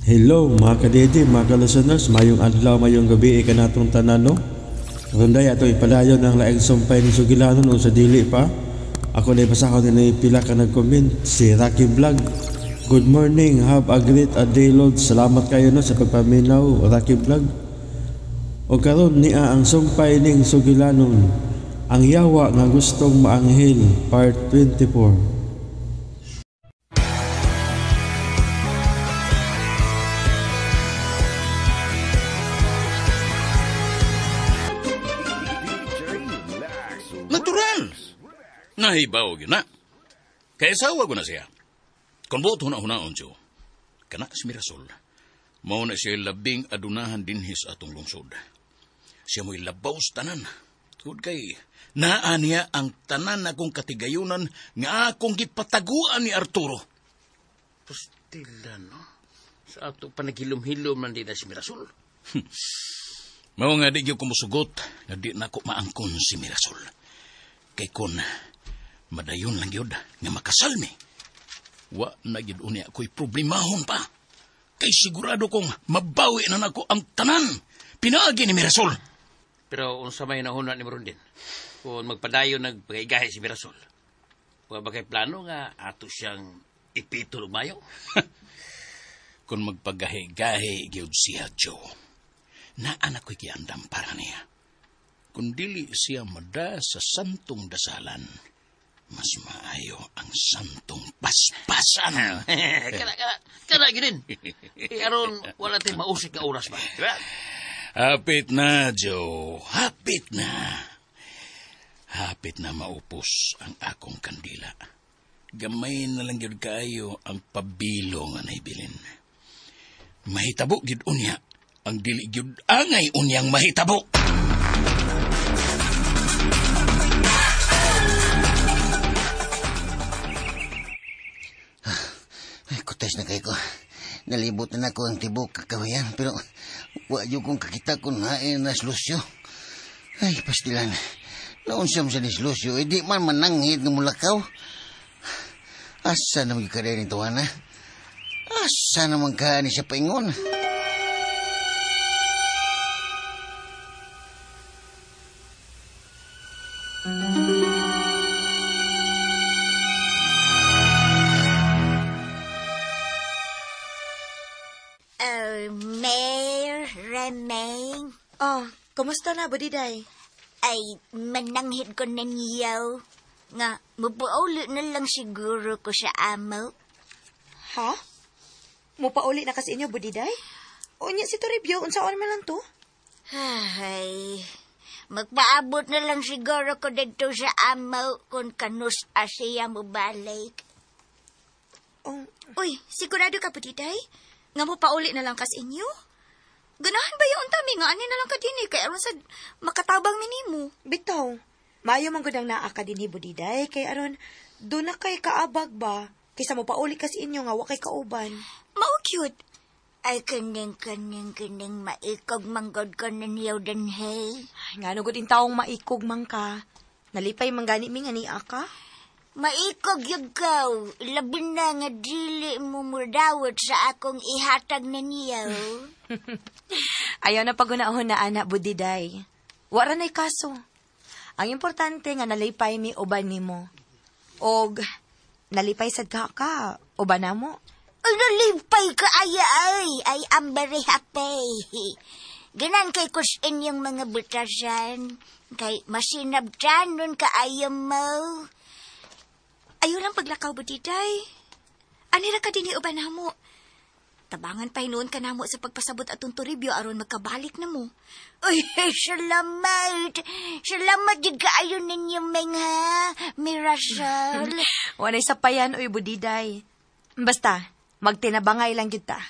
Hello mga kadede, mga ka-listeners, mayong adlaw, mayong gabi, kanatong tanan, no? Karon day ato ipadayon ang laing sumpay ni Sugilanon o sa dili pa. Ako na ipasakon ni pila ka nag-comment, si Rocky Vlog. Good morning, have a great a day, Lord. Salamat kayo, no, sa pagpaminaw, Rocky Vlog. O karon niya ang sumpay ning Sugilanon, ang yawa nga gustong maanghel, part 24. Natural! Nahibaw yun na. Kaya sawa ko na siya. Kung buot huna-hunaon siyo, kana si Mirasol, mao na siya labing adunahan dinhi sa atong lungsod. Siya mo'y labaw sa tanan. Tungod kay naa niya ang tanan akong katigayunan nga akong gipataguan ni Arturo. Pustila, no? Sa ato pa naghilom-hilom man din na si Mirasol. Mao nga di gyud ko mosugot nga di na ko maangkon si Mirasol. Kay kun madayon lang gyud nga makasal mi, wa na gyud unya ako'y problemahon pa. Kay sigurado kong mabawi na nako ang tanan pinaagi ni Mirasol. Pero unsa may nahuna ni Marundin? Kung magpadayon nagpagaigahi si Mirasol, wa ba kay plano nga ato siyang ipito lumayo? Kung magpagahi-gahi gyud siya, Joe, naan ako'y giandam para niya. Kung dili siya mada sa santong dasalan, mas maayo ang santong paspasan. Kana ginin. Eh, aron wala tay mausik nga oras ba? Diba? Hapit na, Joe. Hapit na. Hapit na maupos ang akong kandila. Gamay na lang gyud kaayo ang pabilo nga naibilin. Mahitabo gyud unya ang dili gyud angay unyang mahitabo. Ay, kutas na kay ko. Nalibot na nako ang tibok kakawayan, pero wa jud kong kakita kung hain na si Lucio. Ay, pastilan. Naunsam sa ni si Lucio, eh, di man mananghid nga mulakaw. Asa naman yung kaday nito, ana? Asa naman ka ni siya paingon? Mayor Remeng, Oh, kumusta na, Budiday? Ay mananghid ko ninyo. Nga, mupauli na lang siguro ko sa amo. Ha? Mupauli na kasi inyo, Budiday? Unya si Toribio, unsaon man lang to? Ay, magpaabot na lang siguro ko dito sa amo kung kanus asiya mo balik. Oh, uy, sigurado ka, Budiday? Nga mupauli na lang kas inyo? Ganahan ba yung tami nga ani na lang ka din eh, kay aron sa makatabang minimo. Bitaw, maayo man gud ang naa ka dinhi, Budiday, kay aron do na kay kaabag ba kaysa mo pauli kas inyo nga wa kay kauban. Mao cute. Ay, kaning maikog manggod ko ninyo dinhi. Ay, ngano gud in taong maikog man ka. Nalipay man gani mi nga niya ka. Maikog yun ka. Labi na nga dili mo mudawat sa akong ihatag ninyo. Ayaw na pagunahon na ana, Budiday. Wara na'y kaso. Ang importante nga nalipay mi uban nimo. Og nalipay sad ka ka uban namo. Ay, nalipay ka ay ay. Ay, I'm very happy. Ganan kay kus inyong mga butasan. Kay masinabtan nun kaayo mo. Ayaw lang paglakaw, Budiday. Anira ka din uban namo. Tabangan pa hinuon ka namo sa pagpasabot atong Toribio aron magkabalik na mo. Uy, salamat. Salamat jud kaayo ninyo, Meng, ha? Mirasol. Walay sapayan, uy, Budiday. Basta, magtinabangay lang gyud ta.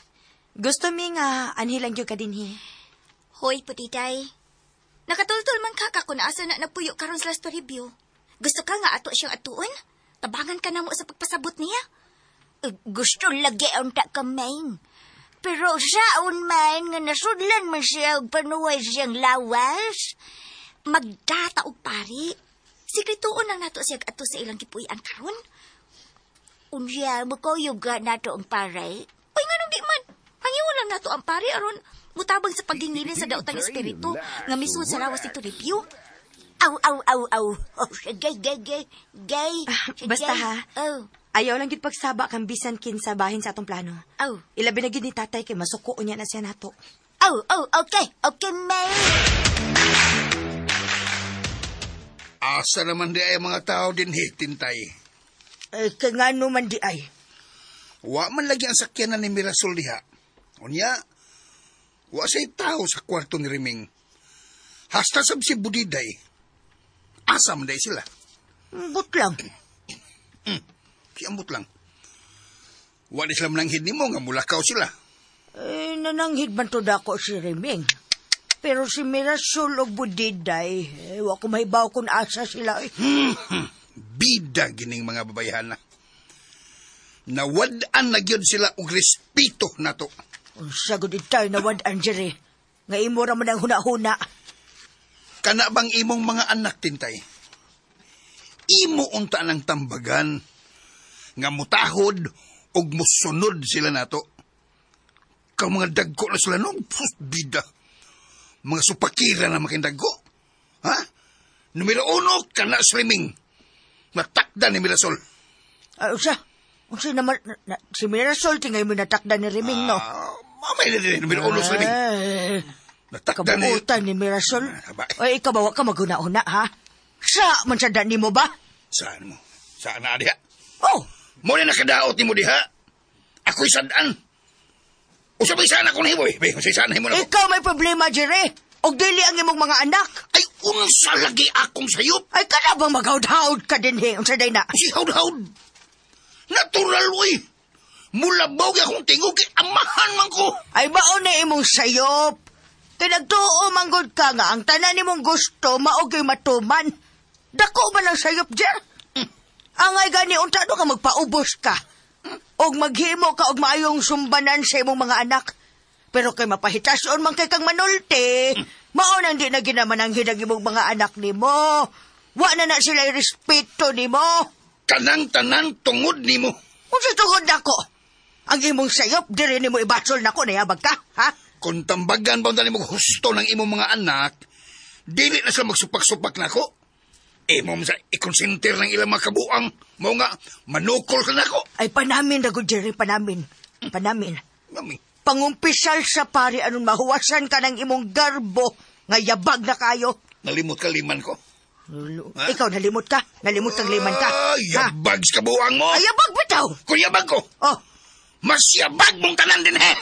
Gusto mi nga anhi lang gyud ka dinhi. Hoy, Budiday. Nakatultol man ka kung asa na nagpuyo karon sa Toribio. Gusto ka nga ato siyang atuon? Tabangan ka namo sa pagpasabot niya. Gusto lagi ang ta ka, Meng. Pero saon man nga nasudlan man siya og panuway siyang lawas. Magdata og pari. Sikrituon lang nato siya ato sa ilang gipuy-an karon. Unya, makuyog ka nato ang paray. Uy, nganong di man? Hangyo nato ang pare aron mutabang sa paghingilin sa daotang espiritu nga misud sa lawas ni Toribio. Aw, aw, aw, aw. Oh, sige, gay, gay, gay. Sige. Basta ha. Oh, Ayaw lang gid pagsaba kang bisan kinsa bahin sa atong plano. aw. Ilabi na gid ni tatay kay masuko niya na siya nato. Oh, oh, okay. Okay, May. Asa naman di ay mga tao din tintay. Ay, kay ngano man di ay. Wa man lagi ang sakyanan ni Mirasol diha. Unya, wa siya'y tao sa kwarto ni Riming. Hasta sab si Budiday. Asa man day sila. But lang. Kiambot lang. Wa di sila mananghid nimo nga mulakaw sila. Eh, nananghid man to dako si Reming. Pero si Mirasol og Budiday, eh, wa ko mahibaw kung asa sila. Eh. Bida gining mga babayhana. Nawad-an na gyud sila og respeto nato. Unsa gud itay nawad-an diri. Nga imo ra man ang huna-huna. Kana bang imong mga anak tintay? Imo unta ng tambagan nga mutahod og musunod sila nato. Kang mga dagko na sila nung pus, bida. Mga supakira na makindagko. Ha? Numero 1, kana swimming. Natakda ni Mirasol. Ay, unsa? Unsa naman, si Mirasol tingay mo natakda ni Reming, no? Mamay na din, numero 1 swimming. Ay, Natakda ni... kabuutan ni Mirasol. Ah, Ay, ikaw ba, wa ka maghuna-huna, ha? Sa man sa dani mo ba? Saan mo? Saan na diha? Oh! Mo na nakadaot ni mo diha. Ako'y sadaan. Usabay sana akong nahimo eh. Be, usabay sana himo na ko. Ikaw may problema, Jerry. Og dili ang imong mga anak. Ay, unsa lagi akong sayop. Ay, kada bang maghaud-haud ka din, he? Unsa day na? Si haud-haud. Natural, uy. Mulabaw akong tingog, kay amahan man ko. Ay, baon na imong sayop. Kay nagtuo manggod ka nga, ang tanan nimong gusto, maugay matuman. Dako man ang sayop, Jer. Angay gani, unta do ka magpaubos ka. Og maghimo ka og maayong sumbanan sa imong mga anak. Pero kay mapahitason man kay kang manulti, mao nang di na ginamananghid ang imong mga anak nimo. Wa na na sila irespeto nimo. Kanang tanan tungod nimo. Unsa tungod nako? Ang imong sayop diri nimo ibasol nako nayabag ka, ha? Kung tambagan ba nimo husto ng imong mga anak, dili na sila magsupak-supak nako. Imo sa ikonsenter ng ilang mga kabuang, mao nga manukol ka nako. Ay panamin ra gud Jerry, panamin. Panamin. Mami. Pangumpisal sa pari aron mahuwasan ka ng imong garbo nga yabag na kayo. Nalimot ka liman ko. Ha? Ikaw nalimot ka? Nalimot kang liman ka? Ay, yabag sa kabuang mo. Ay, yabag bitaw. Kung yabag ko. Oh. Mas yabag mong tanan din, he.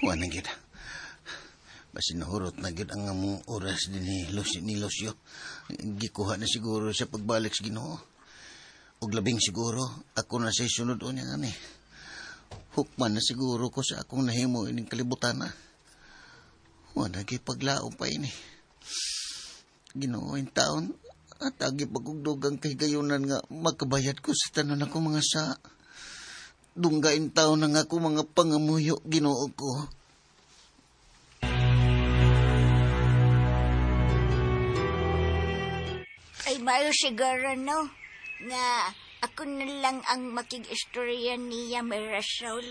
Wala gyud. Basin nahurot na gyud ang among oras din ni Lucio, ni Lucio. Gikuha na siguro sa pagbalik sa Ginoo. Og labing siguro, ako na sa'y sunod o niya nga ni. Hukman na siguro ko sa akong nahimo ining kalibutan na. Wala gyud paglaom pa ini. Ginoo in taon at agi pagugdugang kahigayunan nga makabayad ko sa tanan ako mga sa. Dunggain taon na nga ako mga pangamuyo, Ginoo ko. Ay, mayo siguro, no? Nga ako na lang ang makig-istorya niya, Mirasol.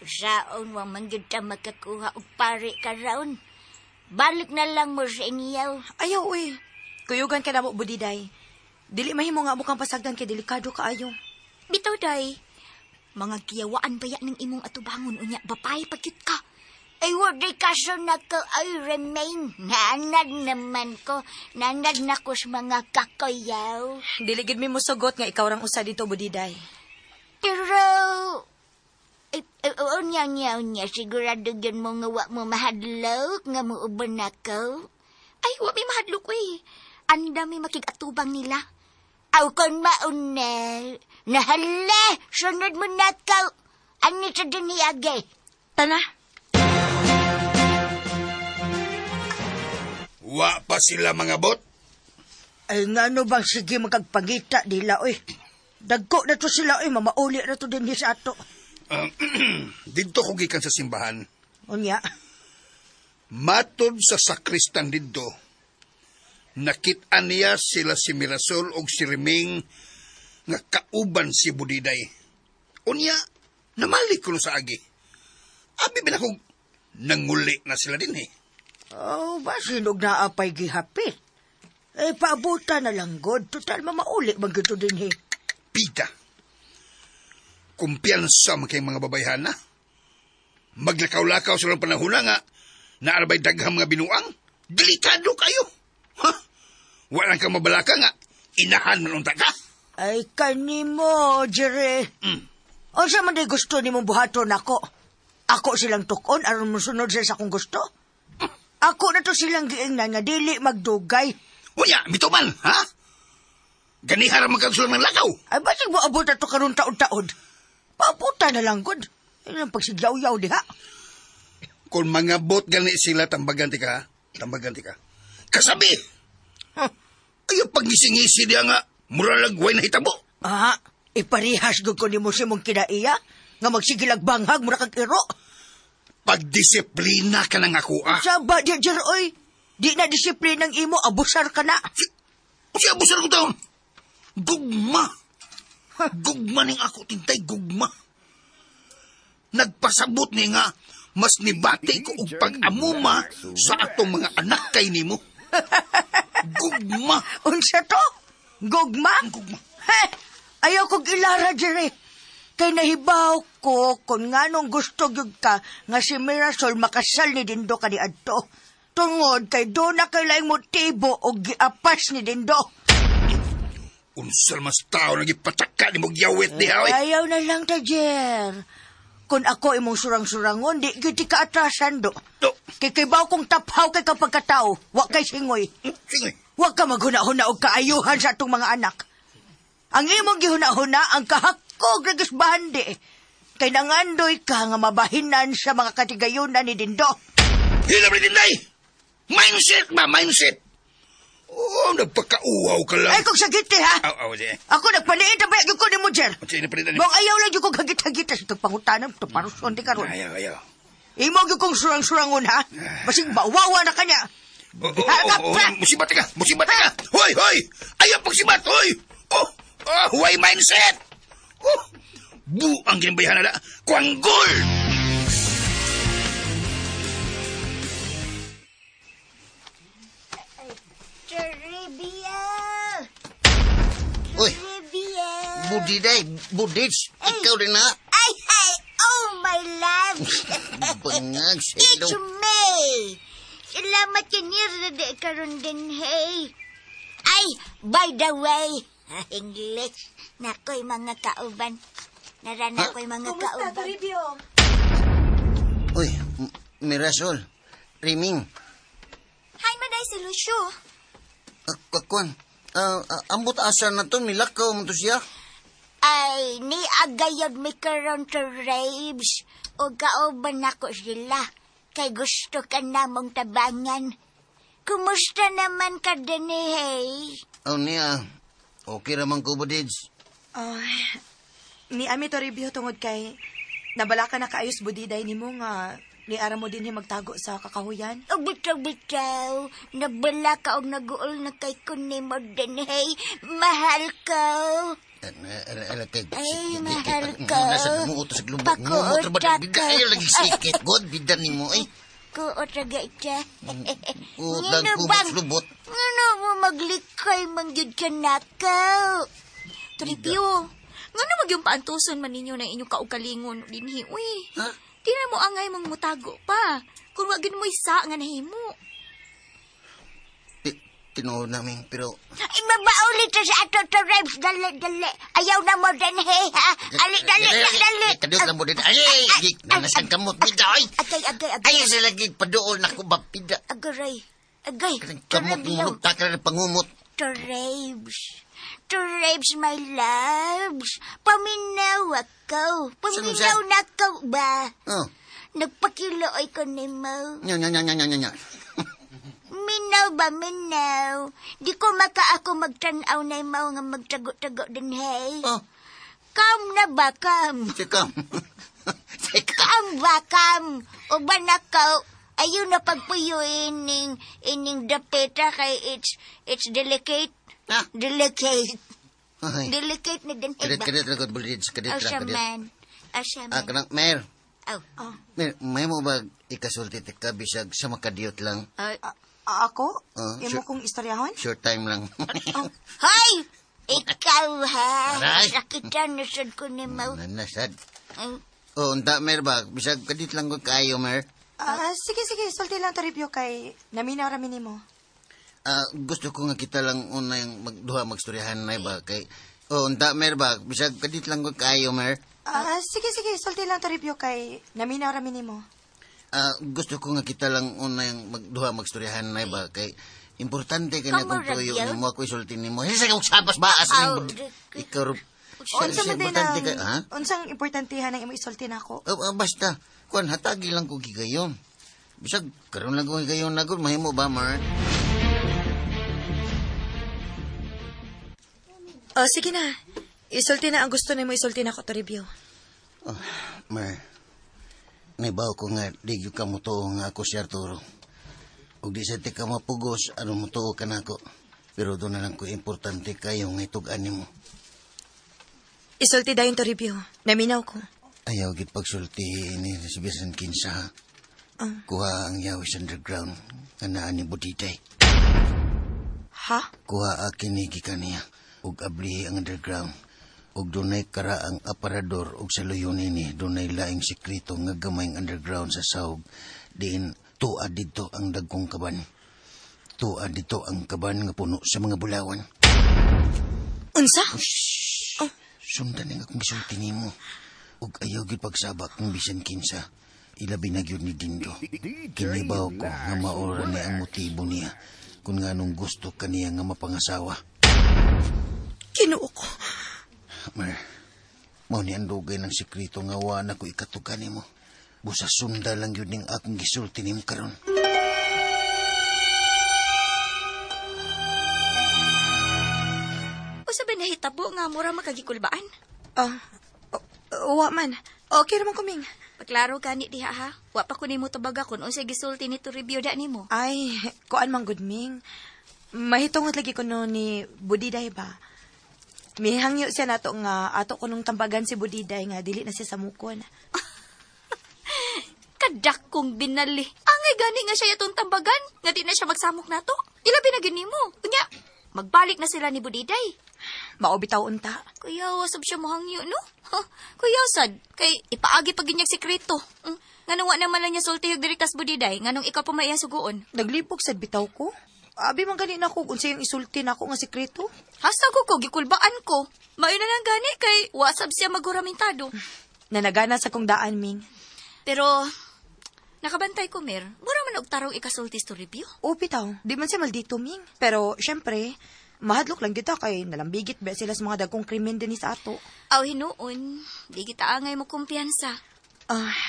Saon, wa man gyud ta makakuha og pare ka raon. Balik na lang mo sa inyo. Ayaw, uy. Kuyugan ka na mo, Budiday. Dili mahimo nga mo kang pasagdan kay delikado kaayo. Bitaw, day. Mga giyawaan baya ng imong atubangon unya, bapay pagyut ka. Ay, wala kaso na ko, ay, remain. Naanad naman ko. Naanad na ko sa mga kakayaw. Dili gid mi mosugot nga ikaw rang usa dito, Budiday. Pero, ay, ay, unya, unya, unya, sigurado yun mo nga wa mo mahadlok, nga mo uban na ko. Ay, wa mi mahadlok, uy. Anda mi makigatubang nila. Aw, kon mauna. Nahala, sunod mo na ka. Ano sa diniyagay? Tana. Wa pa sila mga bot. Ay, ngano bang sige magkagpangita nila, oy. Dagko na to sila, oy. Mamauli na to din sa ato. Didto ko gikan sa simbahan. Unya. Matod sa sakristan didto, nakit-an niya sila si Mirasol og si Reming nga kauban si Budiday. Unya, Namalik ko no sa agi. Abi ba na kung nanguli na sila din eh. Oh, basinog na apay gihapit. Eh, paabutan na lang, God. Total, mamauli man gito din eh. Pita, kumpiyansa man kayong mga babayhan na. Maglakaw-lakaw sa panahon na nga, naarbay daghang mga binuang, delikado kayo. Ha? Walang kang mabalaka nga, inahan man unta ka. Ay, kanimo, Jerry. Unsa man di gusto nimong buhaton ako? Ako silang tukon aron mosunod sila sa akong gusto? Ako na to silang giingnan nga dili magdugay. Unya, mituman, ha? Ganihara man kang ng lakaw. Ay, basig mo abot na to karon taon-taon. Paabutan na lang, God. Ilang pagsigyaw-yaw diha. Kung mga bot gani sila, tambagan ti ka, ha? Tambagan ti ka. Kasabi! Huh. Ayaw pagising-isi diya nga, mura lagway na hitabo. Ah, iparihas gud ko nimo si mong kinaiya nga magsigilag banghag mura kag iro. Pagdisiplina ka na nga ako, ah. Saba di Jer, oy. Di na disiplina ang imo, abusar ka na. Si abusar ko taon. Gugma. Gugma ning ako, tintay, gugma. Nagpasabot ni nga, mas nibati ko og pag-amuma sa atong mga anak kay nimo. Gugma. Unsa to? Gugma? Gugma. Heh, ayaw kog ilara, Jerry. Kay nahibaw ko kung nganong gusto gyud ka nga si Mirasol makasal ni Dindo kaniadto. Tungod kay doon na kay laing motibo og giapas ni Dindo. Unsal mas tao nang gipataka ni mong yawit diha, oy. Ayaw na lang ta, Jer. Kung ako imong surang-surangon, di gyud ti kaatrasan do. No. Kay kibaw kong taphaw kay kapag katao, wa kay singoy. Singoy. Wa ka maghuna-huna og kaayuhan sa atong mga anak. Ang imong gihuna-huna ang kahakog na gisbahandi. Kay nangandoy ka nga mabahinan sa mga katigayunan ni Dindo. Hila ba Dinday? Mindset ba? Mindset? Oh, nagpakauaw ka lang. Ay, kung sagiti ha! Aw, aw, di. Ako nagpaniit na bayag ko ni mo, Jer. Unsa ini panitan ni? Mong ayaw lang yung kong hagit-hagita sa itong pangutanan, itong paruson di karon. Ayaw, ayaw. Imo gyud kong surang-surangon ha. Basig bawawa na kanya. Oh, oh, oh, oh, musibat ka, musibat ka. Hoy, hoy! Ayaw pagsibat, hoy! Oh, oh, why mindset? Oh, buang ginabayahan na kwanggol! Toribio! Uy. Toribio! Budiday, budits, ikaw din na. Ay, ay! Oh, my love! Bangag sa It's ilong. me! Salamat kinir di karon din, hey. Ay, by the way, English, nako'y mga kauban. Narana ko'y mga Kumusta, kauban. Toribio? Uy, Mirasol, Riming, Hi, Maday si Lucio. Kuan, ambot asa na to, milakaw mo to siya. Ay, ni agayod mi karon to raves. O kauban nako sila. Kay gusto ka namong tabangan. Kumusta naman ka din, hey? Oh, niya, okay raman ko, Budids. Oh, ni Ami Toribio tungod kay nabala ka na kaayos budiday nimo nga ni ara mo din magtago sa kakahuyan. O bitaw-bitaw, nabala ka og naguol na kay kunimo din, hey. Mahal ko. Ay, mahal ko. Nasa mo sa glubok. Pakuot ako. Ay, lagi sikit. God, bidan ni mo, eh. Kuot raga ita. Kuot lang, kumot, lubot. Ngano mo maglikay mangyud ka nakaw? Toribio, ngano magyung paantuson man ninyo na inyong kaugalingon dinhi, uy. Ha? Di na mo angay mong mutago pa. Kung wag mo isa nga nahimo. Tinuod namin, pero... Ay, mabaulit sa ato to Rebs. Dali, dali. Ayaw na mo din, hey, ha? Ali, dali, dali, dali. Kadiyot lang mo din. Ay, ay, nanasan kamot, bida, ay. Agay, agay, agay. Ay, sa lagi, padool na ko ba, bida. Agay, agay. Kamot, ngulog, takal, pangumot. To Rebs. To Rebs, my loves. Paminaw ako. Paminaw na ko ba? Oh. Nagpakilooy ko ni mo. Nya, nya, nya, nya, nya, nya. Minaw ba, minaw? Di ko makaako magtanaw na imaw nga magtago-tago din, hey. Oh. Kam na ba, kam? Si kam. Si kam. Kam ba, kam? O ba nakaw? Ayaw na pagpuyo ining dapeta kay it's delicate. Ah. Delicate. Ay. Delicate na din, hey Kadit, ba? kadit, kadit, kadit, kadit, O siya kadit. man. Asa man. Kanang, Mer. Aw. Mer, may mo ba ikasulti ka bisag sa makadiyot lang? Ako? Oh, Imo sure. kong istoryahon? Short time lang. Hoy! Ikaw ha! Aray! Sakitan na sad ko ni mo. Nanasad. Ay, Oh, unta, Mer ba? Bisag kadit lang ko kaayo, Mer. Sige, sige. Sulti lang Toribio kay naminaw rami nimo. Gusto ko nga kita lang una yung magduha magstoryahan na ba kay. Oh, unta, Mer ba? Bisag kadit lang ko kaayo, Mer. Sige, sige. Sulti lang Toribio kay naminaw rami nimo. Gusto ko nga kita lang una yung magduha magstoryahan na ba kay importante kay na Kamu kung tuyo ra gyud? nimo ako isulti nimo. Hisa ka sapas baas Aw, ning ikaw. Unsa man din importante ang kay, ha? unsang importantehan ang imo isulti nako? Basta kuan hatagi lang ko gigayon. Bisag karon lang ko gigayon na gud mahimo ba, Mer? Oh, sige na. Isulti na ang gusto nimo isulti nako Toribio. Oh, Mer. Naibaw ko nga di gyud ka motuo nga ako si Arturo. Ug di sa ti ka mapugos aron motuo ka nako. Pero doon na lang ko importante kayo nga itug-an nimo. Isulti dayon Toribio. Naminaw ko. Ayaw gid pagsulti ni si bisan kinsa. Ha? Kuha ang yawis underground nga naa ni Budiday. Ha? Kuha akin ni gikan niya ug ablihi ang underground. Ug dunay kara ang aparador ug sa luyon nini dunay laing sekreto nga gamayng underground sa sahog diin tua didto ang dagkong kaban. Tua didto ang kaban nga puno sa mga bulawan. Unsa? Shhh! Oh. Sundan ang akong gisulti nimo. Ug ayaw gyud pagsabak kung bisan kinsa. Ilabi na gyud ni Dindo. Kinibaw ko nga maura ni ang motibo niya kung nganong gusto kaniya nga mapangasawa. Kinuo ko. Mer, mao ni ang dugay ng sekreto nga wa na ko ikatukan nimo. Busa sunda lang yun ning akong gisulti nimo karon. Usa ba nahitabo nga mura makagikulbaan? Wa man. Okay naman kuming. Paklaro gani diha ha. Wa pa ko nimo tubaga kun unsay gisulti ni Toribio da nimo. Ay, kuan man gud Ming. Mahitungod lagi ko no ni Budiday ba. Mihangyo siya nato nga ato ko nung tambagan si Budiday nga dili na siya samukon. Kadakong binali. Angay gani nga siya atong tambagan nga di na siya magsamok nato. Ilabi na gyud nimo. Unya, magbalik na sila ni Budiday. Mao bitaw unta. Kuya, wasab siya mohangyo, no? Ha, kuya, sad. Kay ipaagi pag ginyag sekreto. Nganong wa naman lang niya sulti yung direktas Budiday, nganong ikaw pa maiya suguon. Naglibog sad bitaw ko. Abi man gani nako unsa yung isulti nako nga sekreto. Hasta ko, gikulbaan ko. Mayo na lang gani kay wasab siya maguramentado. Nanagana sa kong daan, Ming. Pero nakabantay ko, Mer. Mura man og tarong ikasulti sa review. O, bitaw. Di man siya maldito, Ming. Pero, syempre, mahadlok lang kita kay nalambigit ba sila sa mga dagkong krimen din sa ato. Aw, hinuon. Di kita angay mo kumpiyansa.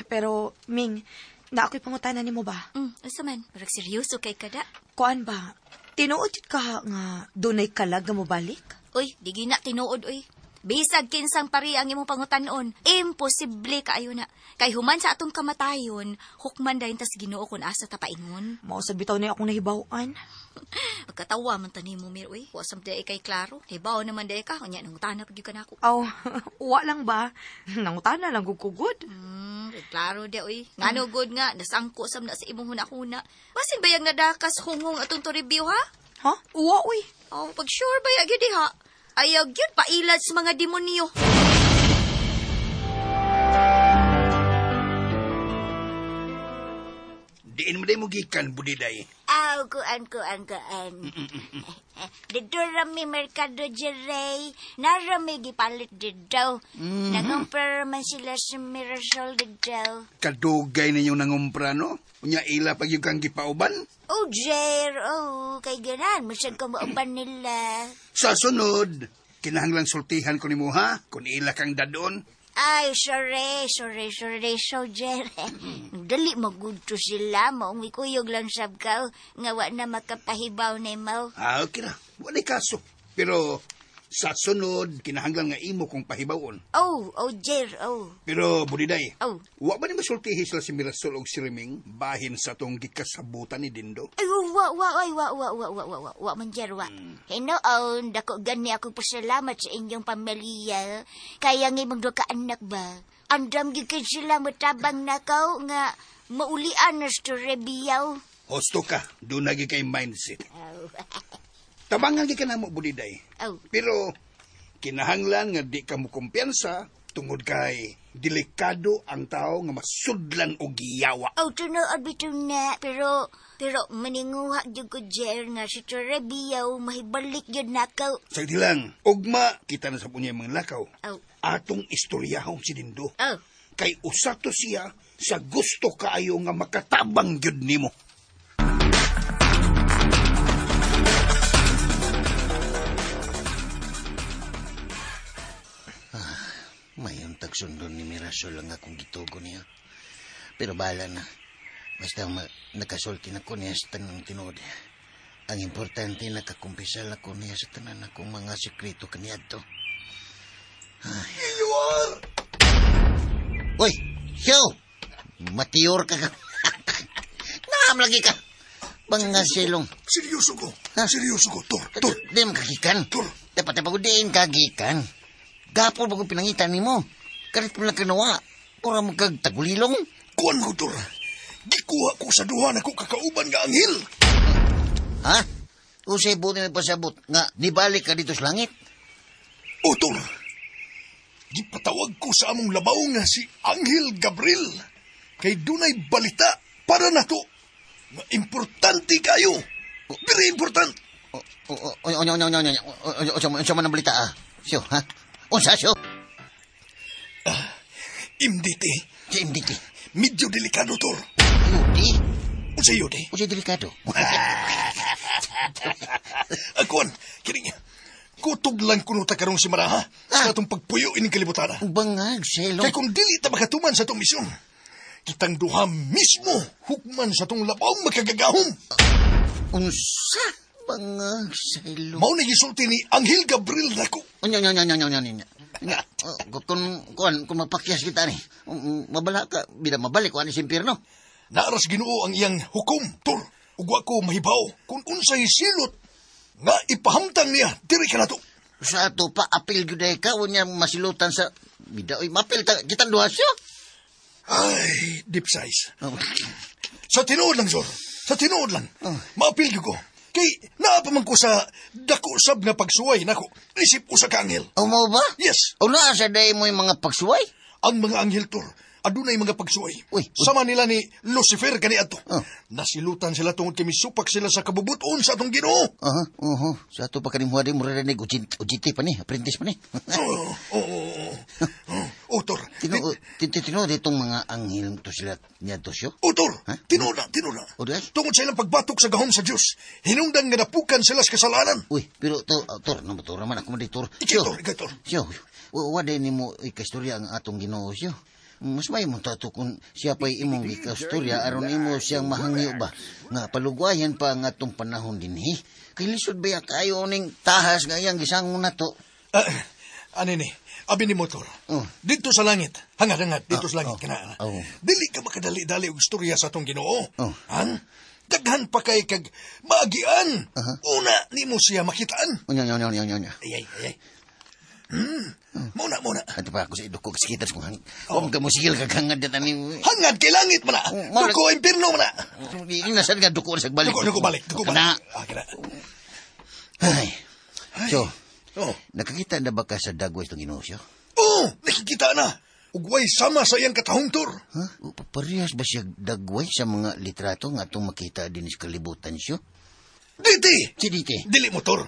Pero, Ming, na ako'y pangutana nimo ba? Asa man? Murag seryoso kay kada. Kuan ba? Tinuod jud ka nga dunay kalag nga mobalik? Uy, di gina tinuod, uy. Bisag kinsang pari ang imong pangutanon, imposible kaayo na. Kay human sa atong kamatayon, hukman dayon tas Ginoo kun asa ta paingon. Mao sa bitaw na akong nahibaw-an. Pagkatawa man ta nimo, Mir, uy. Wa sam day kay klaro. Hibaw naman day ka, unya nangutana pag gyud ka nako. Aw, wa lang ba? Nangutana lang gud ko gud. Klaro di uy. Ngano gud nga nasangko sam na sa imong hunahuna. Basin bayag nadakas hunghong atong to review ha? Ha? Wa uy. Oh, pag sure bayag gyud ha. Ayaw gyud pailad sa mga demonyo. Diin mo day mo gikan, Budiday. Aw, kuan, kuan, kuan. Dito rami merkado Jerey. Narami gipalit dito. Nangumpra man sila sa Mirasol dito. Kadugay ninyo nangumpra, no? Unya ila pag yung kang gipauban. Oh, Jer, oh, kay ganan. Masag ka mauban nila. Sa sunod, kinahanglang sultihan ko nimo ha, kung ila kang dadon. Ay, sorry, sorry, sorry, so, Jer. Dali magudto sila, maong ikuyog lang sab ka, nga wa na makapahibaw ni mo. Ah, okay na. Wala'y kaso. Pero sa sunod, kinahanglan nga imo kong pahibawon. Oh, oh, Jer, oh. Pero, Budiday, Oh. wa ba ni masultihi sila si Mirasol og si Riming bahin sa tong gikasabutan ni Dindo? Ay, wa, wa, ay, wa, wa, wa, wa, wa, wa, wa, man, Jer, wa. Hinoon, dako gani ako pasalamat sa inyong pamilya. Kaya nga imong duha ka anak ba? Andam gyud kay sila matabang nakaw nga maulian na sa Rebiyaw. Hosto ka, doon lagi kay mindset. Tabangan gi ka na mo, Budiday. Aw. Pero, kinahanglan nga di ka mo kumpiyansa tungod kay delikado ang tao nga masudlan og giyawa. Aw, tinuod bitaw na. Pero maninguha gyud ko, Jer, nga si Rebiyaw mahibalik gyud nakaw. Sagdi lang, ugma, kita na sa punya mga lakaw. Aw. Atong istoryahon si Dindo. Aw. Kay usa to siya sa gusto kaayo nga makatabang gyud nimo. Mayong tagsundon ni Mirasol ang akong gitugo niya. Pero bahala na. Basta nakasulti na ko niya sa tanang tinuod. Ang importante, nakakumpisal ako niya sa tanan akong mga sekreto kaniadto. Iyuar! Uy! Siyo! Matiyor ka ka. Naam lagi ka. Banga silong. Seryoso ko. Ha? Seryoso ko. Tor, tor. Di mo kagikan. Tor. Dapat na diin kagikan. Gapon ba kong pinangitan ni mo? Karit mo lang kinawa. Pura mo kag tagulilong. Kuan mo, Tor. Gikuha ko sa duha na ko kakauban nga anghel. Ha? Usay buti may pasabot nga nibalik ka dito sa langit? O, Tor. Gipatawag ko sa among labaw nga si Anghel Gabriel. Kay dunay balita para nato. Nga importante kayo. Very important. Unsa man ang balita, ah? Siyo, ha? Unsa, siyo? MDT. Si MDT. Medyo delikado, Tor. Yudi? Unsa yudi? Unsa delikado? Akuan, kining, kutog lang kuno ta karong si Maraha sa atong pagpuyo ining kalibutan. Bangag, selong. Kay kung dili ta makatuman sa atong misyon, kitang duha mismo hukman sa atong labaw makagagahom. Unsa? Bangag, selong. Mao na gisulti ni Anghel Gabriel nako. Unya. Kung mapakyas kita ni, mabala ka, bila mabalik ko ani sa impyerno. Naaras Ginoo ang iyang hukom, Tor. Ug wa ko mahibaw kung unsay silot nga ipahamtang niya diri ka nato. Sa ato pa apil gyud ka unya masilutan sa bida oy mapil ta kitang duha siya. Ay, deep size. Oh. Sa tinuod lang, Sor. Sa tinuod lang. Oh. Maapil gyud ko. Kay naa pa man ko sa dako sab nga pagsuway nako. Isip usa ka anghel. O mo ba? Yes. O naa sa day mo yung mga pagsuway? Ang mga anghel, Tor, adunay mga pagsuway. Uy, uy. Sama nila ni Lucifer kani adto. Oh. Nasilutan sila tungod kay misupak sila sa kabubuton sa atong Ginoo. Aha, oho. Sa ato pa kaning huwadi mo rin ni UGT pa ni, apprentice pa ni. Oo. Oh, Tor. Tinuod itong mga anghel to sila niya to siyo? O, Tor. Ha? Tinuod na. O, di ay? Tungod sa ilang pagbatok sa gahom sa Dios, hinungdan nga napukan sila sa kasalanan. Uy, pero to, Tor, no, Tor naman ako mo Tor. Ikaw, Tor, ikaw, Tor. Siyo, waday ni mo ikastorya ang atong Ginoo siyo. Mas may mo tato kung siya pa'y imong ikastorya, aron imo siyang mahangyo ba? Nga palugwayan pa ang atong panahon dinhi. Kay lisod ba kayo ning tahas nga iyang gisangon na to? Ano ni? Abi ni mo, Tor. Oh. Dito sa langit. Hangad, dito sa langit. Oh. Kana. Oh. Dili ka makadali-dali og istorya sa atong Ginoo. Oh. Han? Daghan pa kay kag maagian. Uh-huh. Una, nimo siya makitaan. Unya. Ay. Muna. Ato pa ako sa idok ko, kaskitas kong hangad. Huwag ka mo sigil kag hangad na tanim. Hangad kay langit man na. Duko impirno man na. Nasaan nga duko sa balik. Duko balik. Duko balik. Ah, kana. Ay. So, Oh. nakakita na ba ka sa dagway itong Ginoo siya? Oh, nakikita na. Ugway sama sa iyang katahong, Tor. Ha? Parehas ba siya dagway sa mga litrato nga itong makita din sa kalibutan siya? Diti! Si Diti. Dili motor.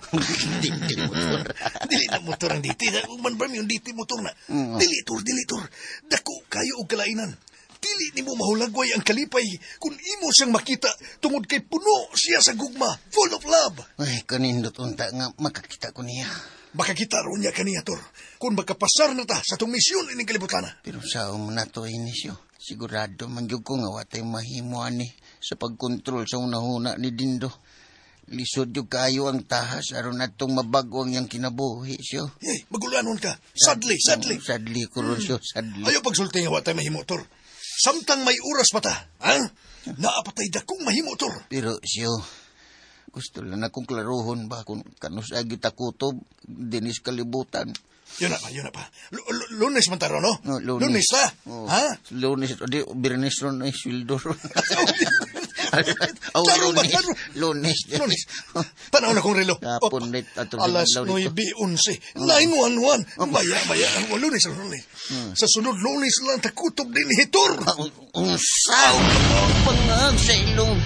Diti motor. Dili na motor ang diti. Man ba yung diti motor na? Dili, Tor, dili, Tor. Dako kayo og kalainan. Dili nimo mahulagway ang kalipay kung imo siyang makita tungod kay puno siya sa gugma, full of love. Ay, kanindot unta nga makakita ko niya. Makakita ron niya kaniya, Tor. Kung makapasar na ta sa itong misyon ining kalibutan. Pero sa mo na to, inisyo. Sigurado man jud ko nga watay mahimo ani sa pagkontrol sa unahuna ni Dindo. Lisod jud kayo ang tahas aron natong mabago ang iyang kinabuhi siyo. Hey, magulanon ka. Sadly, sadly. Oh, sadly ko ron siyo, sadly. Ayaw pagsulti nga watay mahimo, Tor. Samtang may oras pa ta, ha? Naapatay dakong mahimo, Tor. Pero siyo, gusto lang akong klaruhon ba kung kanus agi takutob, dinis kalibutan. Yun na pa. Lunes man taro, no? No, lunes. Lunes na. Oh, ha? Lunes. Di, Birnes ron ay sweldo ron. Oh, Klaro ba? Lunes. Lunes. Tanaw na kong relo. Kapon, ato alas 9:11. 9:11. Baya. Lunes. Sa sunod lunes lang takutob din hitor. Unsaw! Pangag sa ilong.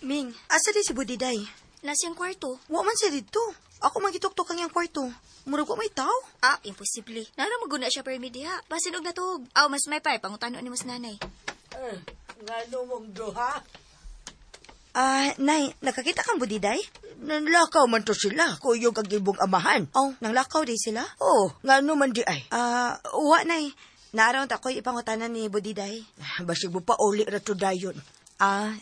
Ming, asa di si Budiday? Nasa iyang kwarto. Wa man siya dito. Ako magituktok ang iyang kwarto. Murag wa may tao. Ah, imposible. Nara maguna siya permi diha. Basin og natuog. Aw, mas may pay pangutano ni mas nanay. Ngano mong duha? Nay, nakakita kang Budiday? Nanlakaw man to sila, kuyog ang ibong amahan. Oh, nanglakaw di sila? Oh, ngano man di ay? Wa, nay. Naaraw ta ako'y ipangutanan ni Budiday. Basig mo pa uli ra to dayon.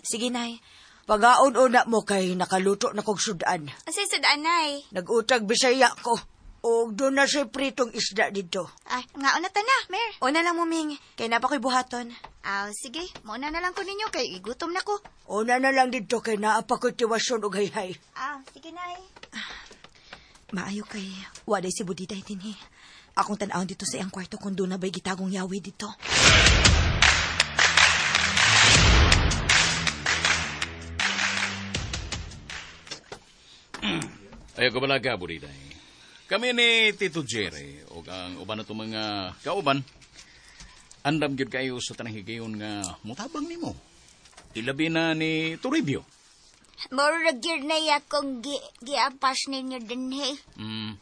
Sige, nay. Pagaon-una mo kay nakaluto na kog sudan. Asay sudan, nay? Nag-utag Bisaya ko. O doon na siya pritong isda dito. Ay, nga una ta na, Mer. Una lang mo, Ming. Kay napa ko'y buhaton. Sige. Mauna na lang ko ninyo kay igutom na ko. Una na lang dito kay naapa ko'y tiwasyon og hayhay. Sige, nay. Maayo kay waday si Budiday dinhi. Akong tan-awon dito sa iyang kwarto kung doon na ba'y gitagong yawi dito. Ayaw ko balaga, Budiday. Kami ni Tito Jerry o ang uban na itong mga kauban, andam gyud kayo sa tanang higayon nga mutabang nimo. Ilabi na ni Toribio. Murag yun na akong giapas ninyo dinhi.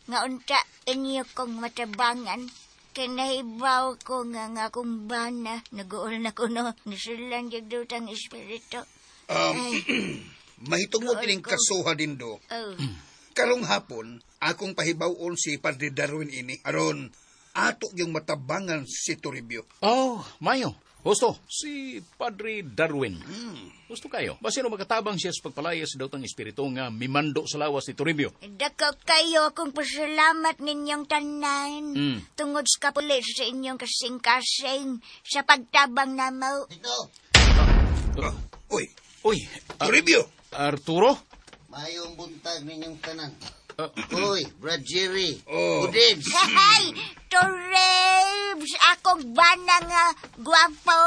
Nga unta inyo kong matabangan. Kinahibaw ko nga nga akong bana. Nag-uol na ko no. Nasulan yung dutang espiritu. Mahitungod ining kasuha din do. Oh. Karong hapon, akong pahibawon si Padre Darwin ini. Aron, ato yung matabangan si Toribio. Oh, mayo. Husto, si Padre Darwin. Husto kayo. Basino makatabang siya sa pagpalaya sa dautang espiritu nga mimando sa lawas ni Toribio. Dako kayo akong pasalamat ninyong tanan. Tungod sa kapulis sa inyong kasing-kasing sa pagtabang namaw. Dito. Uy. Uy. Toribio. Arturo? Mayong buntag ninyong tanan. Uy, Brad Jerry. Oh. Budids. Hey, Toribs! Akong bana nga gwapo.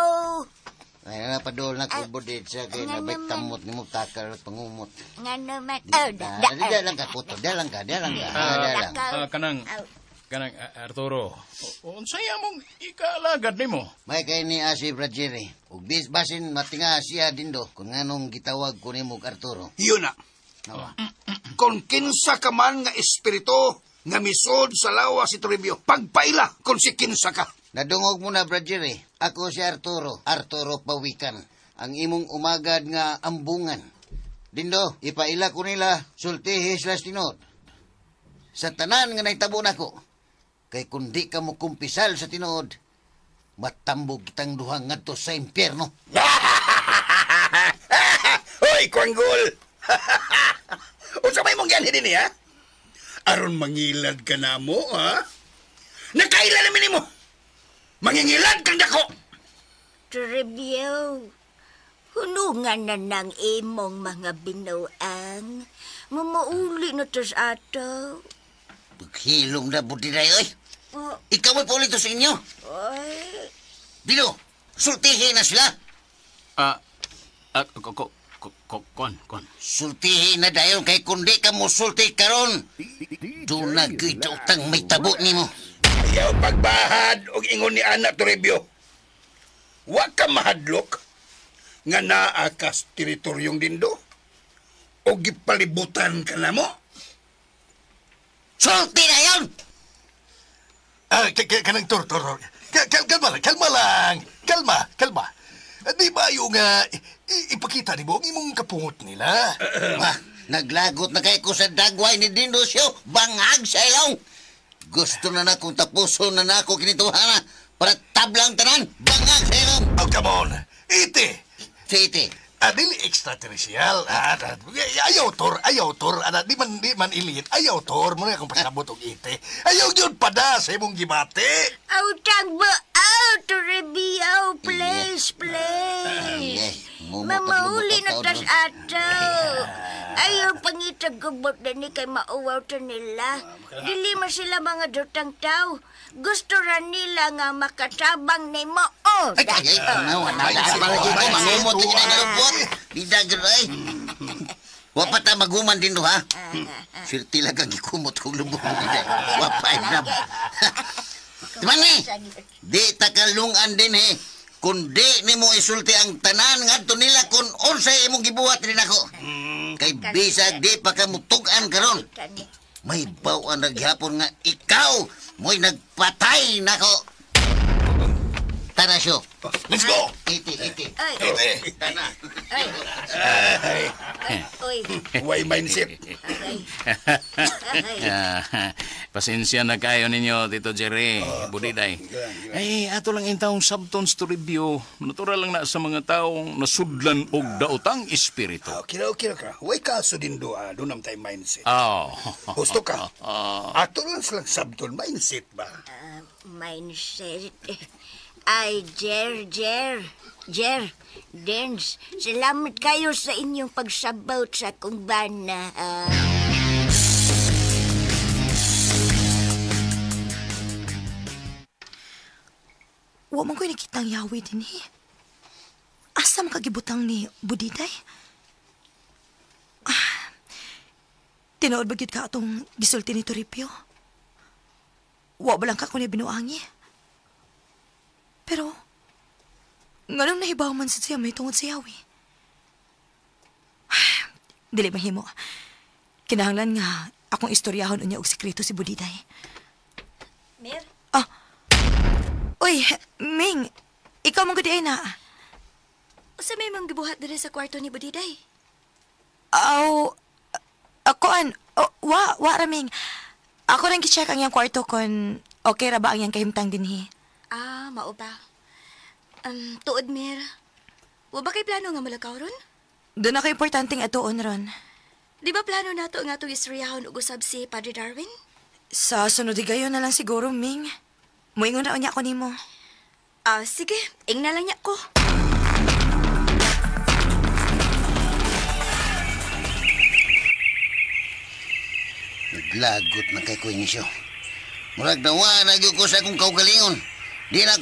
Ay, napadol na ko, Budids. Kaya nabay tamot ni mo, takal at pangumot. Nga naman. Oh, da lang ka, puto. Da lang ka, da lang ka. Kanang, Arturo, unsaya mong ikaalagad nimo? May kay ni si Brad Jerry. Ug basin matinga siya dindo kung anong gitawag ko nimo Arturo. Yun na. Kung kinsa ka man nga espiritu nga misod sa lawas si Toribio, pagpaila kung si kinsa ka. Nadungog mo na, Brad Jerry. Ako si Arturo, Arturo Pawikan. Ang imong umagad nga ambungan. Dindo, ipaila ko nila sultihi sila tinuod. Sa tanan nga naitabo nako. Kay kung di ka mo kumpisal sa tinuod, matambog kitang duha ngadto sa impyerno. Hoy, Kwanggol! Unsa may mong gianhi dinhi, ha? Aron mangilad ka na mo, ha? Nakaila na minimo. Mangingilad kang dako. Toribio, hunungan na ng imong mga binuang. Mamauli na tas ato. Paghilom na, Budiday, oy. Oh. Ikaw ay paulito sa inyo. Oy. Dino, sultihin na sila. Kon. Sultihin na dayon kay kundi ka musulti karon. Doon na utang may tabo nimo. Ayaw pagbahad og ingon ni Ana Toribio. Wa ka mahadlok nga naa ka sa teritoryong dindo o gipalibutan ka na mo. Sulti na yun! Kanang tor. Kalma lang. Kalma. Di ba yung ipakita ni mo ang imong kapungot nila? Naglagot na kay ko sa dagway ni Dindosyo. Bangag sa ilong. Gusto na na kung tapuson na na ako kinituhana para tablang tanan. Bangag sa ilong. Oh, come on. Ite. Si ite. Dili extraterrestrial. Ayaw tor. Di man elite. Ayaw tor. Muna akong pasabot og ite. Ayaw yun pada sa imong gibate. Utang ba out, Toribio? Please, please. Yeah. Mamauli na tas ato. Ayaw pangitag gubot na ni kay mauwaw ta nila. Dili man sila mga dutang tao. Gusto ra nila nga makatabang ni mo. Oh, Ay, ay, ay, mangumot na ginalubot. Di dagat ay. Wa pa ta maguman din do, ha? Swerte lang kang gikumot kong lubong. Wa pa ay nab. Timani, di takalungan din eh. Kundi ni mo isulti ang tanan ngadto nila kung unsay imong gibuhat rin ako. Kay bisag di pa ka mutug-an karon. May bawaan na gihapon nga ikaw mo'y nagpatay nako. Tara siyo. Let's go. Iti, iti. Ay. Iti. Tana. Ay. Ay. Way mindset. Pasensya na kayo ninyo, Tito Jerry, Budiday. Ay, ato lang intawong subtons to review. Natural lang na sa mga taong nasudlan og daotang espiritu. Okay na, okay na ka. Way kaso din do, doon ang tayo mindset. Oh. Gusto ka? Ato lang silang subton mindset ba? Mindset. Ay, Jer, Dance, salamat kayo sa inyong pagsabot sa akong bana. Wa man ko'y nakitang yawi din eh. Asa makagibutang ni Budiday? Ah, tinuod ba gyud ka atong gisulti ni Toribio? Wa ba lang ka kung binuangi? Pero, nganong nahibaw man sa siya may tungod sa yawi? Ah, dili mahimo. Kinahanglan nga akong istoryahon unya og sekreto si Budiday. Mer? Ah, uy, Ming, ikaw mong gudi ay na. Usa may manggibuhat diri sa kwarto ni Budiday? Aw, akoan, oh, wa ra Ming. Ako nang gi-check ang iyang kwarto kon okay ra ba ang iyang kahimtang dinhi. Ah, mao ba? Tuod, Mer. Wa ba kay plano nga mulakaw ron? Doon ako importanteng atuon ron. Di ba plano nato nga atong istoryahon og usab si Padre Darwin? Sa sunod higayon na lang siguro, Ming. Moingon na unya ko nimo. Ah, sige. Ingna lang niya ko. Naglagot na kay ko inisyo. Murag nawa na gyud ko sa akong kaugalingon. Di na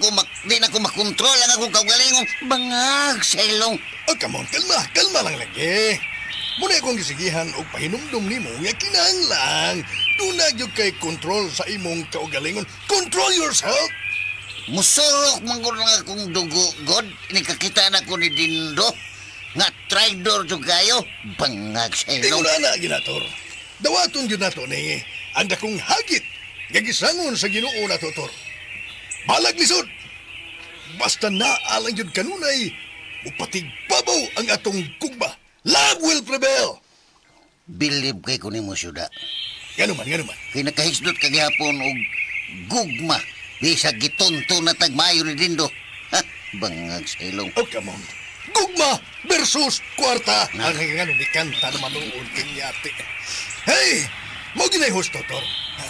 ko makontrol ang akong kaugalingon. Bangag sa ilong. Oh, come on, kalma, kalma lang lagi. Muna akong gisigihan og pahinumdum nimo nga kinahanglan duna gyud kay kontrol sa imong kaugalingon. Control yourself. Musurok man gud ang akong dugo, God. Nikakita na ko ni Dindo. Nga traidor jud kayo. Bangag sa ilong. Ingon ana ginator. Dawaton gyud nato ni ang dakong hagit nga gisangon sa Ginoo nato, Tor. Balag lisod. Basta naa lang gyud kanunay upatigbabaw ang atong kugba. Love will prevail. Believe kay ko nimo syuda. Ngano man. Kay nakahisdot ka gihapon og gugma. Bisag gitunto na tagmayo ni Dindo. Ha, bangag sa ilong. Oh, come on. Gugma versus kwarta. Ang ngano ni kanta naman noon kinyati. Hey, mao ginay husto, Tor.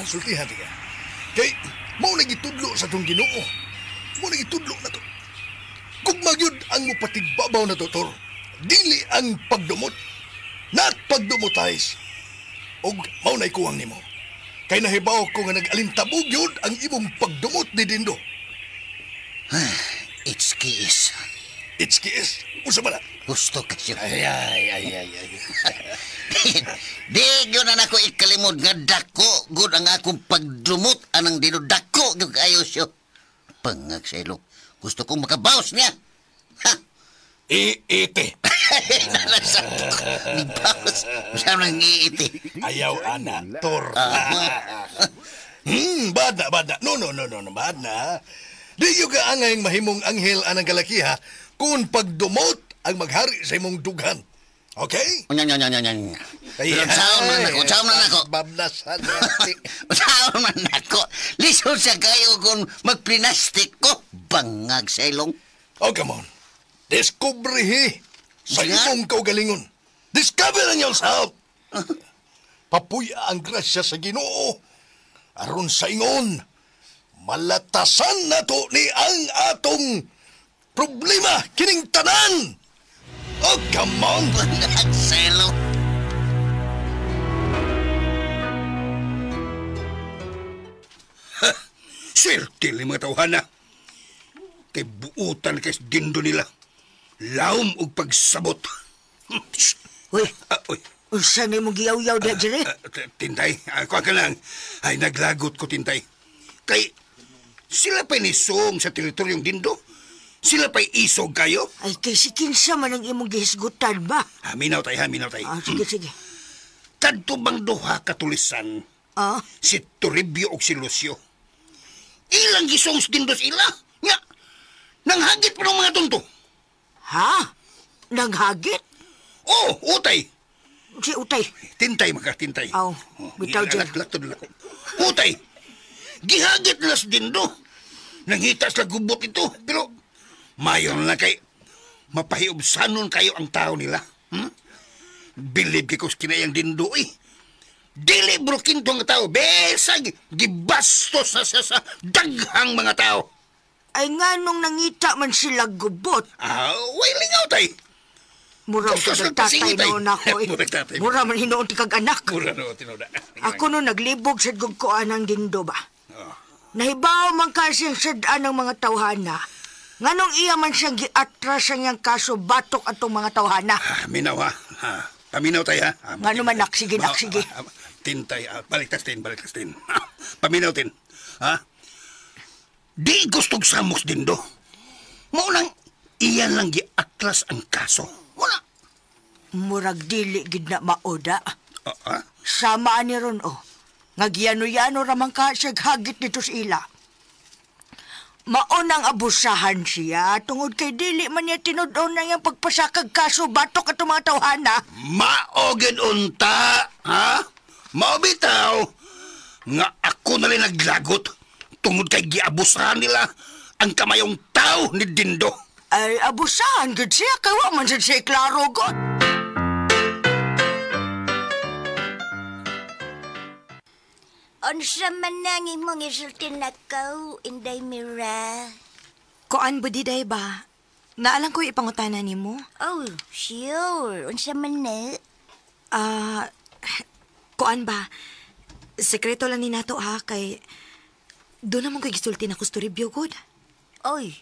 Sultihan ka. Kay mao nagitudlo sa tong Ginoo. Mao nagitudlo na to. Gugma gyud ang mopatigbabaw na to, Tor. Dili ang pagdumot. Not pagdumotize. Og mao na'y kuwang nimo. Kay nahibaw ko nga nag-alintabog yun ang imong pagdumot ni Dindo. It's kiss. It's kiss? Usa ba na? Gusto kasi. Ay. Di yun na nako ikalimod nga dako. Good ang akong pagdumot anang Dindo. Dako yung kayo siyo. Pangag sa ilong. Gusto kong makabawas niya. Ha? Iiti. Ni bawas. Saan nang iiti? Ayaw, ana, Tor. Bad na. No, bad na. Di yung kaangay mahimong anghel anang kalakiha kung pagdumot ang maghari sa imong dughan. Okay? Nya. Pero saon man ako. Bablasan. Saon man ako. Lisod sa kayo kung magplinastik ko. Bangag sa ilong. Oh, come on. Diskubrihi sa imong kaugalingon. Discover yourself. Papuya ang grasya sa Ginoo. Aron sa ingon, malatasan nato ni ang atong problema kining tanan. Oh, come on! Nagselo. Swerte ni mga tawhana. Kay buutan kay dindo nila. Laom og pagsabot. Uy, Uy. Unsa na imong giyaw-yaw diha, Jerry? Tintay, ako ka lang. Ay, naglagot ko, Tintay. Kay, sila pa'y nisong sa teritoryong dindo. Sila pa'y isog kayo. Ay, kay si kinsa man ang imong gihisgutan ba? Haminaw tay, haminaw tay. Ah, sige, sige. Kadto bang duha katulisan? Ah? Si Toribio o si Lucio. Ilang gisong sa dindo sila. Nga, nanghagit pa ng mga tunto. Ha? Nanghagit? Oh, utay. Si utay. Tintay maka, tintay. Aw, bitaw dyan. Utay, gihagit na sa dindo. Nangita sa gubot ito, pero mayon na kay mapahiubsanon kayo ang tao nila. Bilib kay kus kinayang dindo eh. Dili brokinto ang tao. Besag, gibastos na siya sa daghang mga tao. Ay nga nung nangita man sila gubot. Ah, way lingaw tay. Mura ko nagtatay noon ako eh. Mura man hinoon ti kag anak. Mura noon tinuda. Ako no naglibog sa gugkoan ang dindo ba. Oh. Nahibaw man kasi ang sad-an ng mga tawhana. Nganong iya man siyang giatras ang iyang kaso batok atong mga tawhana. Minaw ha. Paminaw tayo ha. Ngano man nak, sige nak, sige. Tintay, baliktas tin, baliktas tin. Paminaw tin. Ha? Di gustog samos dindo. Maunang iyan lang giatras ang kaso. Wala. Murag dili gid na maoda. Sama ni ron oh. Nga giyano-yano ramang ka siya hagit nito sa ila. Maunang abusahan siya tungod kay dili man niya tinud-on na iyang pagpasakag kaso batok atong mga tawhana. Maogid unta, ha? Maobitaw nga ako na rin naglagot tungod kay giabusahan nila ang kamayong tao ni Dindo. Ay, abusahan gid siya kay wa man sad siya klaro god. Unsa man nang imong isulti nako, Inday Mira? Kuan budiday ba? Naalang ko ipangutana nimo. Oh, sure. Unsa man na? Kuan ba? Sekreto lang ni nato ha kay doon naman ko'y gisulti na ko review good. Oy,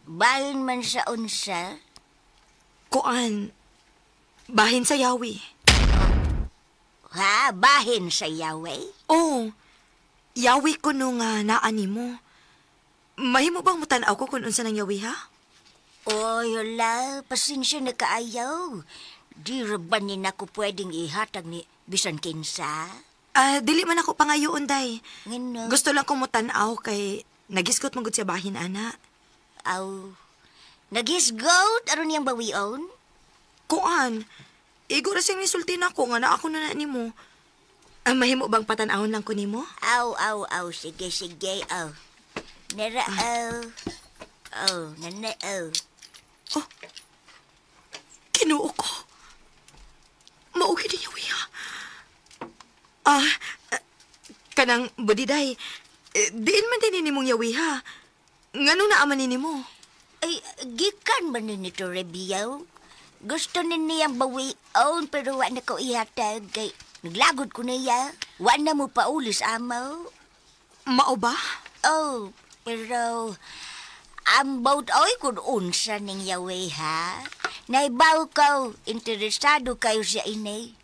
bahin man sa unsa? Kuan, bahin sa yawi. Ha? Bahin sa yawi? Oo. Yawi ko nung naani mo. Mahimo bang mutanaw ko kung unsa nang yawi ha? Oy, hala, pasensya na kaayaw. Di ra ba ni nako pwedeng ihatag ni bisan kinsa? Dili man ako pangayoon, day. Ngano? Gusto lang kong mutanaw kay nagisgot man gud siya bahin, ana. Aw, nagisgot? Aron niyang bawion? Kuan, igo ra siyang nisulti nako nga na ako na nimo. Mahimo bang patan-awon lang ko nimo? Aw, aw, aw, sige, sige, aw. Nara, aw. Aw, nana, aw. Oh, Kinuo ko. Mao gid niya wiya. Kanang budiday, diin man din nimong yawi ha. Ngano naaman ni nimo? Ay, gikan man ni nito Rebiyaw. Gusto ni niyang bawion pero wa na ko ihatag kay naglagod ko niya. Wa na mo paulis amaw. Mao ba? Oh, pero ambot oy kun unsa ning yawi ha. Naibaw ko, interesado kayo sa inay.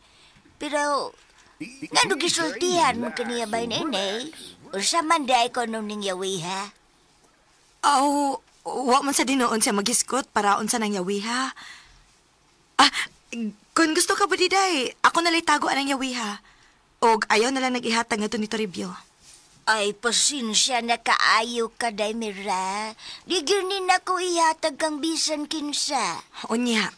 Pero ngano gisultihan mo kaniya ba inay? Unsa man di ko nung ning yawi ha? Aw, wa man sa dinoon siya magiskot para unsa nang yawi ha. Kung gusto ka budiday, ako nalay tago anang yawi ha. Og ayaw na lang nag-ihatag nga to ni Toribio. Ay, pasensya na kaayo ka, day Mira. Di gyud ni nako ihatag kang bisan kinsa. Unya,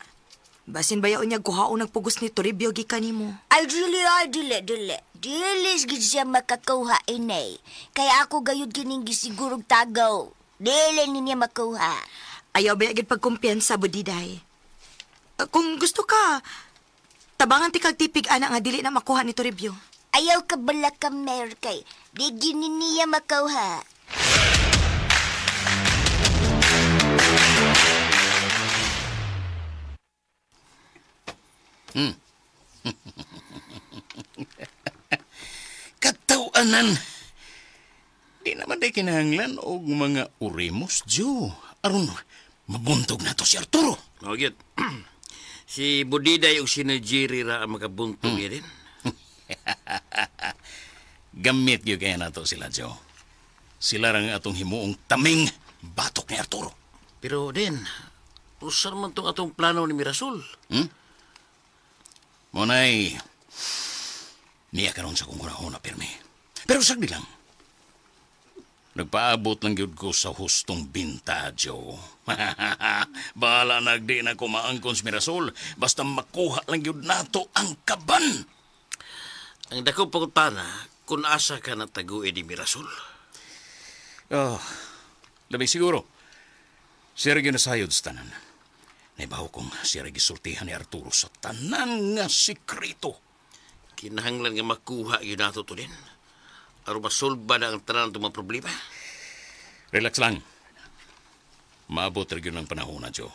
basin ba unya guhaon nagpugos ni Toribio gikan nimo? Ay, dili, ay, dili, dili. Dili gid siya makakuha inay. Kaya ako gayud kining gisigurog tagaw. Dili ni niya makuha. Ayaw ba gid pagkumpiyansa, budiday? Kung gusto ka, tabangan ti kag tipig ana nga dili na makuha ni Toribio. Ayaw ka bala ka, Mer, kay di gini niya makuha. Katawanan. Di naman day kinahanglan og mga orimos, Joe. Aron mabuntog na to si Arturo. Mao gyud. Si Budiday ug si Jerry ra ang makabuntog din. Gamit gyud kaya nato sila, Joe. Sila ra ang atong himuong taming batok ni Arturo. Pero din, usa man tong atong plano ni Mirasol. Monay, niya karon sa kong hunahuna, pirmi. Pero sagdi lang. Nagpaabot lang gyud ko sa hustong binta, Joe. Bahala nagdi na kumaangkon si Mirasol. Basta makuha lang gyud nato ang kaban. Ang dako pangutana, kung asa ka nataguin ni Mirasol. Oh, labing siguro. Siya rin nasayod sa tanan. Naibaw kong siya rin gisultihan ni Arturo sa tanan nga sikreto. Kinahanglan nga makuha yun nato to din. Aron masulba na ang tanan itong mga problema. Relax lang. Maabot rin yun ang panahon na, Joe.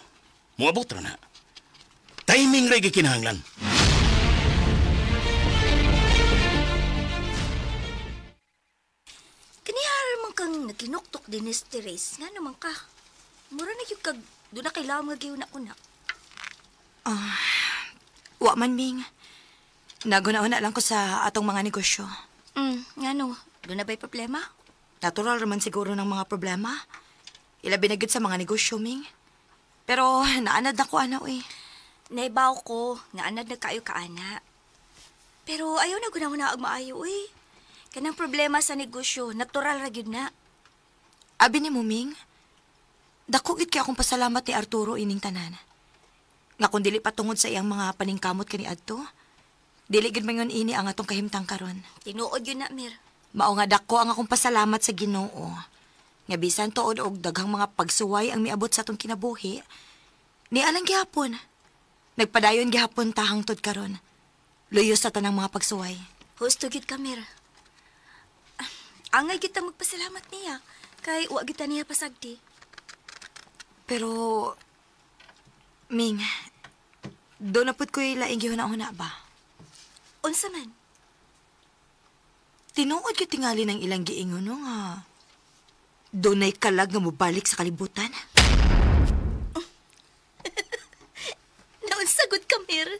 Muabot ra na. Timing rin kinahanglan. Kanihara man kang nagkinuktok din ni Therese. Nga naman ka. Mura na yung kag... Doon na kailangan nga gayun ako na. Wa man, Ming. Naguna-una lang ko sa atong mga negosyo. Nga no. Doon na ba'y problema? Natural raman siguro ng mga problema. Ilabi na gyud sa mga negosyo, Ming. Pero naanad na ko, ana, uy. Naibaw ko, nga anad na kayo ka, ana. Pero ayaw na guna-una ag maayo, uy. Kanang problema sa negosyo, natural ra gyud na. Abi ni mo, Ming, dako gid kay akong pasalamat ni Arturo ining tanan. Nga kung dili patungod sa iyang mga paningkamot kaniadto, dili gid man ini ang atong kahimtang karon. Tinuod yun na, Mir. Mao nga dako ang akong pasalamat sa Ginoo. Nga bisan tuod og daghang mga pagsuway ang miabot sa atong kinabuhi, ni alang gihapon. Nagpadayon gihapon ta hangtod karon. Luyo sa tanang mga pagsuway. Husto gid ka, Mir. Angay kita magpasalamat niya kay wa kita niya pasagdi. Pero Ming, doon na pud ko'y laing gihuna-huna ba? Unsa man? Tinuod gyud tingali ng ilang giingon no nga dunay kalag nga mobalik sa kalibutan. Naunsagot ka, Mir.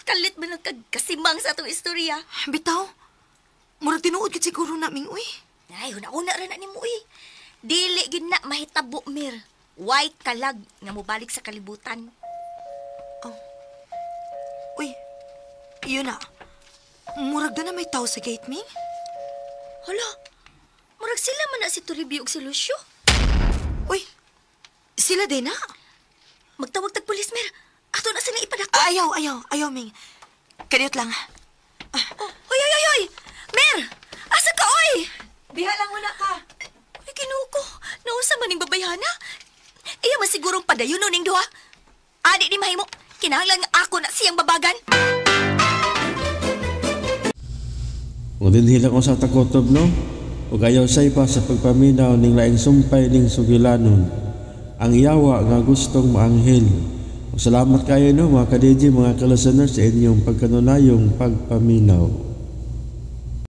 Kalit man ang kagkasimang sa atong istorya. Bitaw, murag tinuod gyud siguro na, Ming, uy. Ay, huna-huna ra na nimo, uy. Dili gyud na mahitabo, Mir. Way kalag nga mobalik sa kalibutan. Oh. Uy, yun na. Murag doon na may tao sa gate, Ming. Hala, murag sila man na si Toribio ug si Lucio. Uy, sila din na. Magtawag tag pulis, Mer. Ato na sila ipadako. Ayaw, Ming. Kadiyot lang. Oh, oy, oy, oy, oy! Mer! Asa ka, oy? Diha lang muna ka. Uy, Ginoo ko. Nausa man ning babayhana. Iya man sigurong padayon ning duha. Adi ni mahimo. Kinahanglan nga ako na siyang babagan. Ug dinhi lang ko sa takotob, no? Ug ayaw say pa sa pagpaminaw ning laing sumpay ning sugilanon. Ang yawa nga gustong maanghel. Ug salamat kayo, no, mga ka-DJ, mga ka-listeners, sa inyong pagkanunayong pagpaminaw.